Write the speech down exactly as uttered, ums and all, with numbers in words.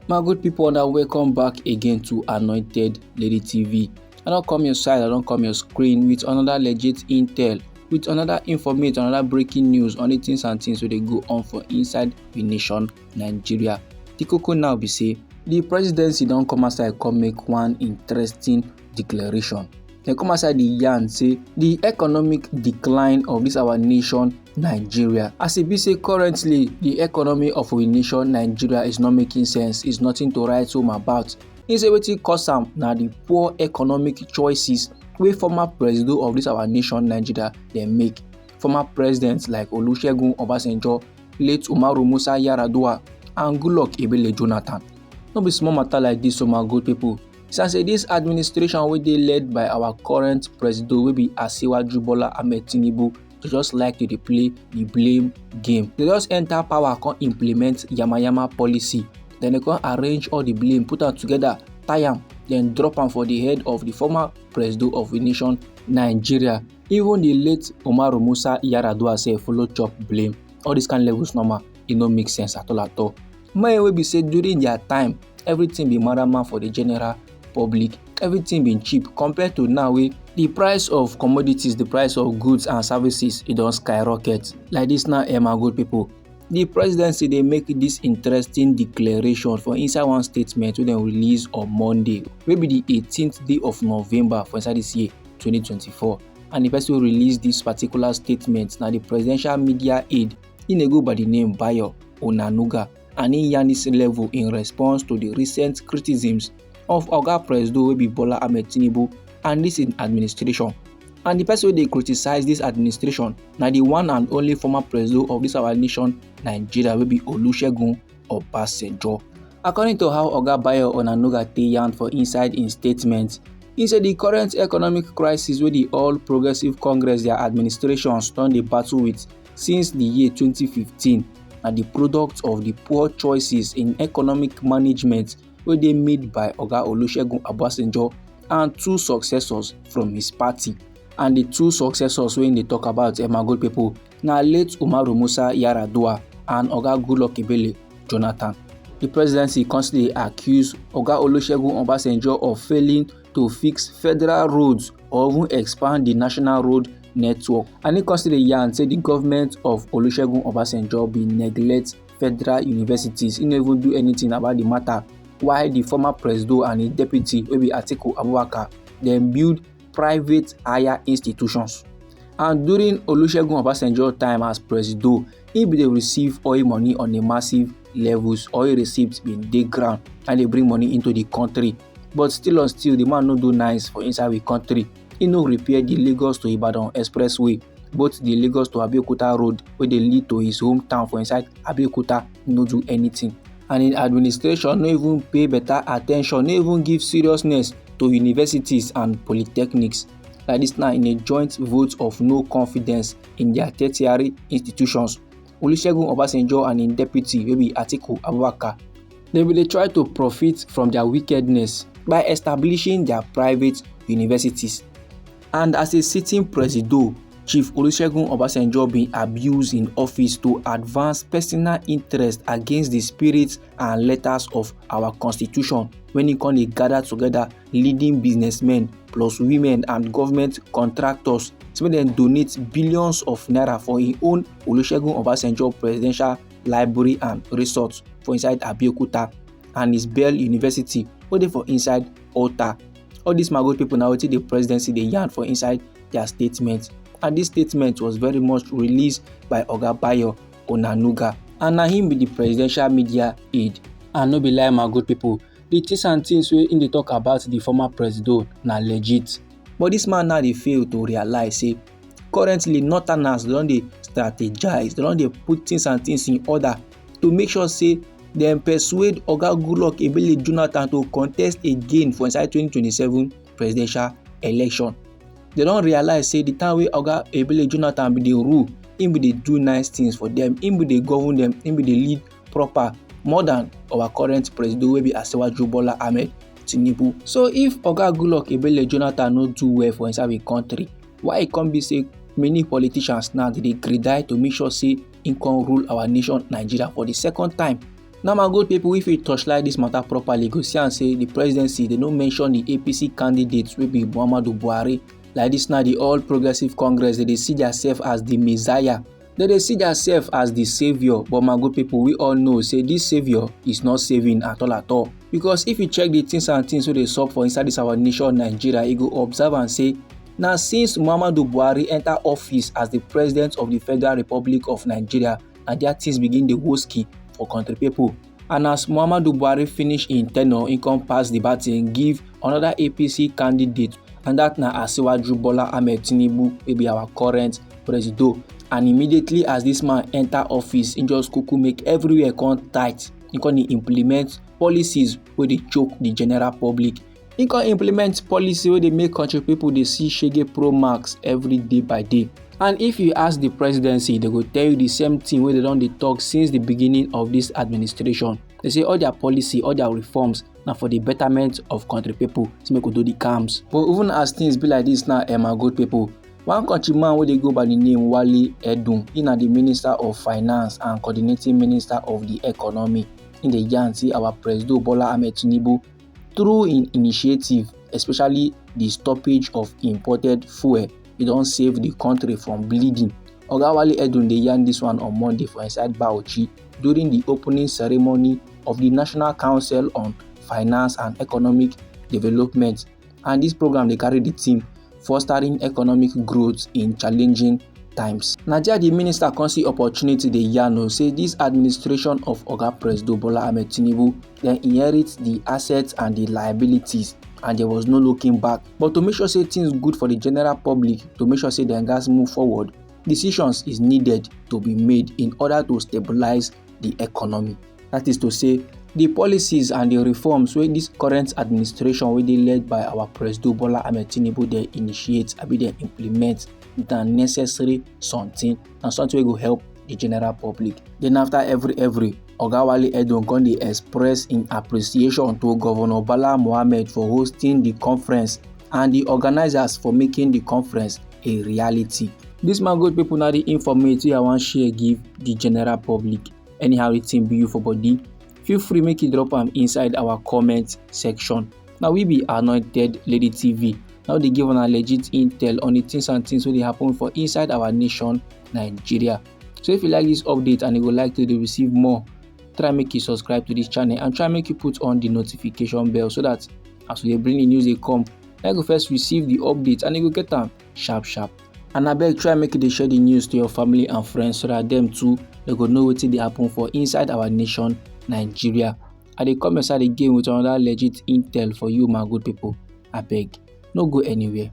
My good people, now welcome back again to Anointed Lady T V. I don't come your side, I don't come your screen with another legit intel, with another informate, another breaking news on the things and things wey dey go on for inside the nation Nigeria. The koko now be say the presidency don come outside come make one interesting declaration. Dem come outside dey yarn say the economic decline of this our nation Nigeria, as e be say currently the economy of our nation Nigeria is not making sense, is nothing to write home about. He say wetin cause am na the poor economic choices wey former presido of this our nation Nigeria dem make. Former presidents like Olusegun Obasanjo, late Umaru Musa Yar'Adua, and Goodluck Ebele Jonathan. No be small matter like this, so my good people. Since say this administration wey dey led by our current presido wey be Asiwaju Bola Ahmed Tinubu, they just like to dey play the blame game. They just enter power, come implement yamayama policy. Then they come arrange all the blame, put am together, tie am, then drop am for the head of the former presido of the nation Nigeria. Even the late Umaru Musa Yar'Adua sef follow chop blame. All this kind levels normal, e no make sense at all at all. Men wey be say during their time, everything be marama for the general public, everything been cheap compared to now wey the price of commodities, the price of goods and services, e don skyrocket. Like this now, eh, my good people, the presidency dey make this interesting declaration for inside one statement wey dem release on Monday, wey be the eighteenth day of November for inside this year, twenty twenty-four. And the person wey release this particular statement na the presidential media aide, he dey go by the name Bayo Onanuga, and he yarn this level in response to the recent criticisms of Oga Presido wey be Bola Ahmed Tinubu and this in administration. And the person wey dey criticize this administration na the one and only former presido of this our nation, Nigeria, wey be Olusegun Obasanjo. According to how Oga Bayo Onanuga take yarn for inside im statement, he say the current economic crisis wey the All Progressive Congress their administrations don dey battle with since the year twenty fifteen na the product of the poor choices in economic management wey dey made by Oga Olusegun Obasanjo and two successors from his party. And the two successors wey im dey talk about, eh, my good people, na late Umaru Musa Yar'Adua and Oga Goodluck Ebele Jonathan. The presidency constantly accuse Oga Olusegun Obasanjo of failing to fix federal roads or even expand the national road network. And he constantly yarn say the government of Olusegun Obasanjo bin neglect federal universities. He no even do anything about the matter. Why the former presido and his deputy, wey be Atiku Abubakar, dem build private higher institutions. And during Olusegun Obasanjo time as presido, he bin dey receive oil money on a massive levels. Oil receipts bin dey ground and dey bring money into the country. But still on still, the man no do nice for inside we country. He no repair the Lagos to Ibadan expressway, both the Lagos to Abeokuta road wey dey lead to his hometown for inside Abeokuta, no do anything. And im administration no even pay better attention, no even give seriousness to universities and polytechnics. Like this now, in a joint vote of no confidence in their tertiary institutions, Olusegun Obasanjo and im deputy wey be Atiku Abubakar, they bin dey try to profit from their wickedness by establishing their private universities. And as a sitting presido, Chief Olusegun Obasanjo bin abuse im office to advance personal interest against the spirit and letters of our constitution when he come dey gather together leading businessmen plus women and government contractors, say make dem donate billions of naira for im own Olusegun Obasanjo Presidential Library and Resort for inside Abeokuta and his Bell University wey dey for inside Ota. All these my good people na wetin the presidency dey yarn for inside their statement. And this statement was very much released by Oga Bayo Onanuga. And na him be the presidential media aide. And no be lie, my good people, the things and things wey im dey talk about the former presido na legit. But this man now dey fail to realize say currently northerners don dey strategize, dem don dey put things and things in order to make sure say dem persuade Oga Goodluck Ebele Jonathan to contest again for inside twenty twenty-seven presidential election. Dem don realize say the time wey Oga Ebele Jonathan bin dey rule, im bin dey do nice things for dem, im bin dey govern dem, im bin dey lead proper more than our current presido wey be Asiwaju Bola Ahmed Tinubu. So if Oga Goodluck Ebele Jonathan no do well for inside we country, why e come be say many politicians now dey dey gree die to make sure say im come rule our nation Nigeria for the second time? Now, my good people, if you torchlight this matter properly, you go see and say the presidency, they no mention the A P C candidates wey be Muhammadu Buhari. Like this now, the All Progressive Congress, they dey see themselves as the messiah. They dey see themselves as the savior. But my good people, we all know say this savior is not saving at all at all. Because if you check the things and things wey dey sup for inside this our nation, Nigeria, you go observe and say, now since Muhammadu Buhari enter office as the president of the Federal Republic of Nigeria, and their things begin dey woski for country people. And as Muhammadu Buhari finish in tenure, he come pass the baton give another A P C candidate, and that na Asiwaju Bola Ahmed Tinubu, wey be our current presido. And immediately as this man enter office, he just kuku make everywhere come tight. He come dey implement policies wey dey choke the general public. He come implement policy wey dey make country people dey see shege pro max every day by day. And if you ask the presidency, they go tell you the same thing wey they don dey talk since the beginning of this administration. They say all their policy, all their reforms, na for the betterment of country people. So make we do the calms. But even as things be like this now, eh, my good people, one countryman wey dey go by the name Wale Edun, he na the Minister of Finance and Coordinating Minister of the Economy. He dey yarn say our Presido Bola Ahmed Tinubu, through im initiative, especially the stoppage of imported fuel, e don save the country from bleeding. Oga Wale Edun dey yarn this one on Monday for inside Bauchi during the opening ceremony of the National Council on Finance and Economic Development. And this program dey carry the theme Fostering Economic Growth in Challenging Times. Na there the minister come see opportunity dey yarn o say this administration of Oga Presido Bola Ahmed Tinubu, dem inherit the assets and the liabilities, and there was no looking back. But to make sure say things good for the general public, to make sure say dem gatz move forward, decisions is needed to be made in order to stabilize the economy. That is to say, the policies and the reforms wey this current administration wey dey led by our Presido Bola Ahmed Tinubu dey initiate, abi dey implement, na necessary something, na something wey go help the general public. Then after every every, Oga Wale Edun come dey express im appreciation to Governor Bala Mohammed for hosting the conference and the organizers for making the conference a reality. This, my good people, na the informate wey I wan share give the general public. Anyhow the thing be you for body, feel free make you drop am inside our comment section. Now we be Anointed Lady T V. Now they give una legit intel on the things and things wey dey happen for inside our nation, Nigeria. So if you like this update and you would like to dey receive more, try make you subscribe to this channel and try make you put on the notification bell so that as we dey bring the news dey come, na you go first receive the update and you go get am sharp sharp. And abeg, try make you dey share the news to your family and friends so that dem too, they go know wetin dey happen for inside our nation, Nigeria. I dey come inside again with another legit intel for you, my good people. Abeg, no go anywhere.